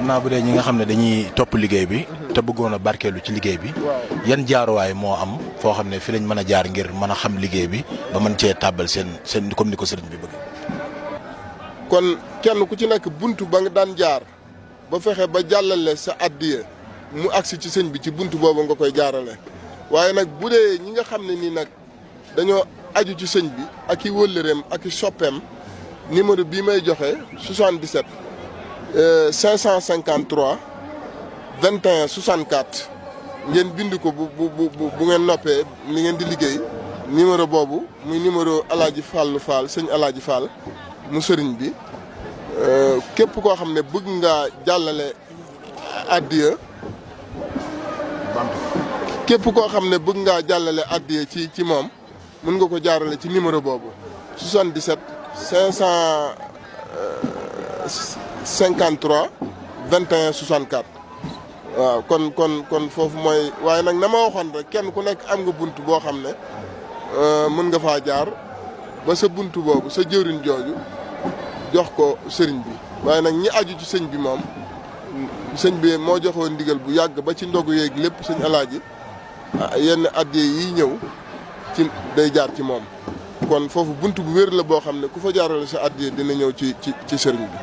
naa bu dee ñi nga xam ne dañuy topp liggéey bi. te bëggoon a barkeelu ci liggéey bi. yan jaaruwaay moo am foo xam ne fi lañ mën a jaar ngir mën a xam liggéey bi ba mën cee tàbbal seen comme ni ko sëriñ bi bëgg. kon kenn ku ci nekk buntu ba nga daan jaar ba fexe ba jàllale sa addiya mu agsi ci sëñ bi ci buntu boobu nga koy jaarale waaye nag bu dee ñi nga xam ne nii nag dañoo aju ci sëñ bi ak i wëllëreem ak i soppeem numéro bii may joxe 77 553 21 64 ngeen bind ko bu ngeen noppee li ngeen di liggéey numéro boobu muy numéro Alaaji Fallu Fall sëñ Alaaji Fall mu sëriñ bi képp koo xam ne bëgg nga jàllale addiya képp koo xam ne bëgg ngaa jàllale addiya ci moom mën nga ko jaarale ci numéro boobu 77 553 21 64 waaw kon foofu mooy waaye nag na ma waxoon rek kenn ku nekk am nga bunt boo xam ne mën nga faa jaar ba sa bunt boobu sa jëwriñ jooju jox ko sëriñ bi waaye nag ñi aju ci sëñ bi moom sëñ bi moo joxoon ndigal bu yàgg ba ci ndogu yeeg lépp sëñ Alaaji yenn addiya yi ñëw ci day jaar ci moom kon foofu bunt bu wér la boo xam ne ku fa jaarale sa addiya dina ñëw ci sëriñ bi